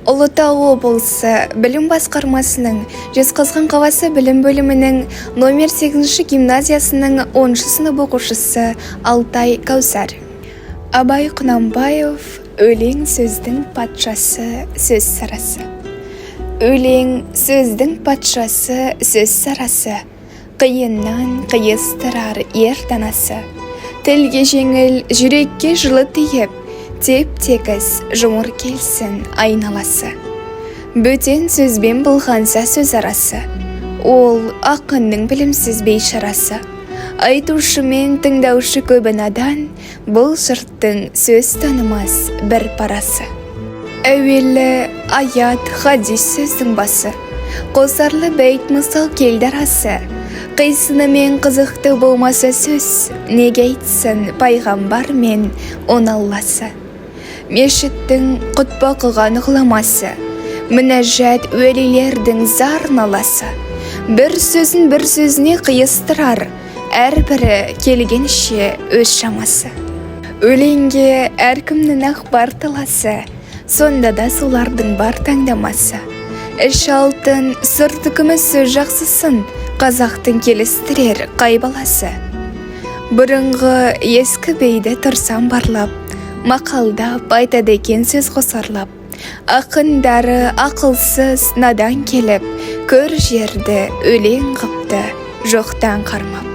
Ұлытау облысы білім басқармасының Жезқазған қаласы білім бөлімінің номер 8 гимназиясының 10 сынып оқушысы Алтай Кәусар. Абай Құнанбаев: «Өлең – сөздің патшасы, сөз сарасы». Өлең – сөздің патшасы, сөз сарасы, қиыннан қиыстырар ер данасы. Тілге жеңіл, жүрекке жылы тиіп, теп тегіс жұмыр келсін айналасы. Бөтен сөзбен былғанса сөз арасы, ол ақынның білімсіз бейшарасы. Айтушы мен тыңдаушы көбі надан, бұл жұрттың сөз танымас бір парасы. Әуелі аят, хадис сөздің басы, қосарлы бәйт, мысал келді арасы. Қисынымен қызықты болмаса сөз, неге айтсын пайғамбар мен он Алласы? Мешіттің құтпа қылған ғұламасы, мінәжат, уәлилердің зар наласы бір сөзін бір сөзіне қиыстырар, әрбірі келгенше өз шамасы. Өлеңге әркімнің ақ бар таласы, сонда да солардың бар таңдамасы. Іші алтын, сырты күміс сөз жақсысын қазақтың келістірер қай баласы? Бұрынғы ескі бейді тұрсам барлап, мақалдап айтады екен сөз қосарлап. Ақындары ақылсыз, надан келіп, көр жерді өлең қыпты жоқтан қармап.